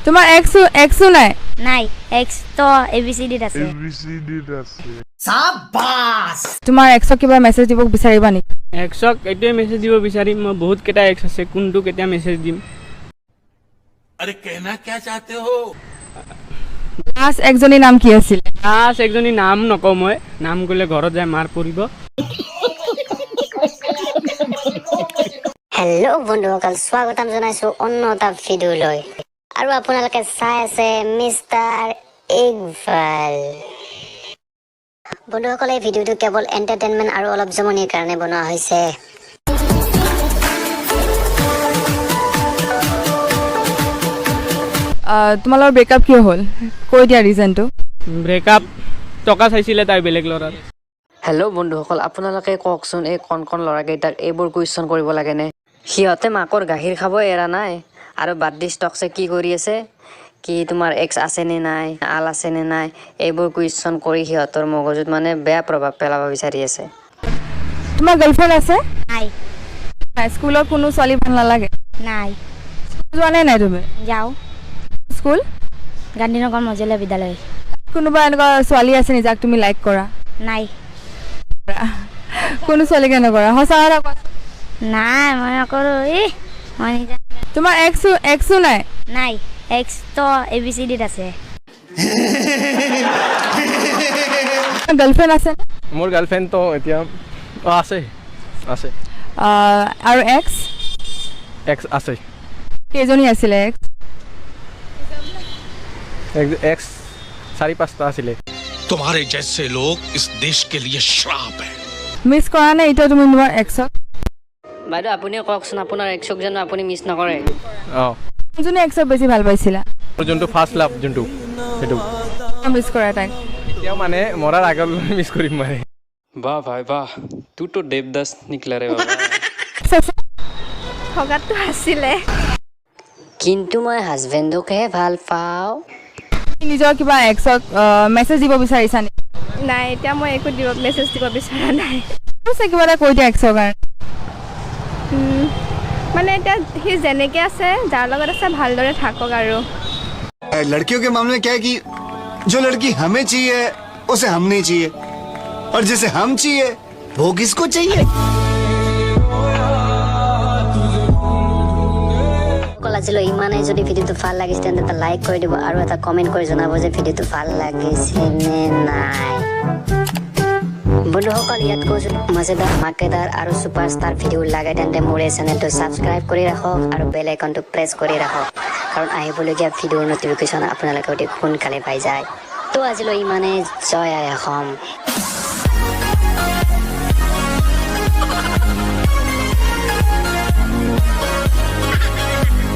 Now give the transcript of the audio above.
তোমাৰ এক্সো নাই? নাই, এক্স তো এ বি চি ডিত আছে। তোমাৰ এক্সক কিবা মেছেজ দিব বিচাৰিবা নেকি? এক্সক এইটোৱে মেছেজ দিব বিচাৰিম, মই বহুত কেইটা এক্স আছে, কোনটো কেতিয়া মেছেজ দিম। अरे कहना क्या चाहते हो? লাষ্ট একজনীৰ নাম কি আছিলে? লাষ্ট একজনী নাম নকওঁ মই, নাম ক'লে ঘৰত যাই মাৰ পৰিব। হেল্ল' বন্ধুসকল, স্বাগতম জনাইছো অন্য এটা ভিডিঅ'লৈ আৰু আপোনালোকে চাই আছে মিষ্টাৰ ইকবাল। বন্ধুসকল, এই ভিডিঅ'টো কেৱল এণ্টাৰটেইনমেণ্ট আৰু অলপ জমনিৰ কাৰণে বনোৱা হৈছে। তোমালোকৰ ব্ৰেকআপ কিয় হ'ল কৈ দিয়া ৰিজনটো। ব্ৰেকআপ টকা চাইছিলে তাই বেলেগ ল'ৰাৰ। হেল্ল' বন্ধুসকল, আপোনালোকে কওকচোন, এই কণ কণ ল'ৰাকেইটাক এইবোৰ কুৱেশ্যন কৰিব লাগেনে? সিহঁতে মাকৰ গাখীৰ খাব এৰা নাই আৰু বাদ দি ষ্টকছে কি কৰি আছে, কি তোমাৰ এক্স আছেনে নাই, আল আছেনে নাই, এইবোৰ কুৱেশ্যন কৰি সিহঁতৰ মগজুত মানে বেয়া প্ৰভাৱ পেলাব বিচাৰি আছে। তোমাৰ গাৰ্লফ্ৰেণ্ড আছে? নাই। নাই, স্কুলত কোনো ছোৱালী ভাল নালাগে? নাই। যোৱা নাই নাই তুমি? যাওঁ। স্কুল? গান্ধীনগৰ মজলীয়া বিদ্যালয়। কোনোবা এনেকুৱা ছোৱালী আছে নি যাক তুমি লাইক কৰা? নাই। কোনো ছোৱালীকে নকৰা? সঁচা কথা কোৱা। নাই, মই নকৰোঁ। ই মই নিজে। তোমাৰ এক্সো নাই? নাই, এক্স তো এ বি চি ডিত আছে। গাৰ্লফ্ৰেণ্ড আছে? মোৰ গাৰ্লফ্ৰেণ্ডটো এতিয়া আছে আছে। আৰু এক্স? এক্স আছে। কেইজনী আছিলে এক্স? এক্স 4-5টা আছিলে। तुम्हारे जैसे लोग इस देश के लिए श्राप है। মিছ কৰা নাই এতিয়া তুমি তোমাৰ এক্সক? বাইদেউ, আপুনি কওকচোন, আপোনাৰ এক্সক জানো আপুনি মিছ নকৰে? অঁ। কোনজনী এক্সক বেছি ভাল পাইছিলা? মোৰ যোনটো ফাৰ্ষ্ট লাভ যোনটো, সেইটো। মিছ কৰা তাইক? এতিয়াও মানে মৰাৰ আগত মিছ কৰিম মানে। वाह भाई वाह, तू तो देवदास निकला रे बाबा। এক্স আছে? থকাটো আছিলে। কিন্তু মই হাজবেণ্ডকহে ভাল পাওঁ। তুমি নিজৰ কিবা এক্সক মেছেজ দিব বিচাৰিছা নেকি? নাই, এতিয়া মই একো দিব মেছেজ দিব বিচৰা নাই। আছে কিবা এটা কৈ দিয়া এক্সৰ কাৰণে। মানে এতিয়া সি যেনেকৈ আছে, যাৰ লগত আছে, ভালদৰে থাকক আৰু। लड़कियों के मामले में क्या है कि जो लड़की हमें चाहिए उसे हम नहीं चाहिए और जिसे हम चाहिए वो किसको चाहिए। অকল আজিলৈ ইমানেই। যদি ভিডিঅ'টো ভাল লাগিছে তেন্তে এটা লাইক কৰি দিব আৰু এটা কমেণ্ট কৰি জনাব যে ভিডিঅ'টো ভাল লাগিছে নে নাই। বন্ধুসকল, ইয়াতকৈ যদি মজেদাৰ, মাকেদাৰ আৰু ছুপাৰষ্টাৰ ভিডিঅ' লাগে তেন্তে মোৰ এই চেনেলটো ছাবস্ক্ৰাইব কৰি ৰাখক আৰু বেল আইকনটো প্ৰেছ কৰি ৰাখক, কাৰণ আহিবলগীয়া ভিডিঅ'ৰ নটিফিকেশ্যন আপোনালোকে অতি সোনকালে পাই যায়। তো আজিলৈ ইমানেই। জয় আই অসম।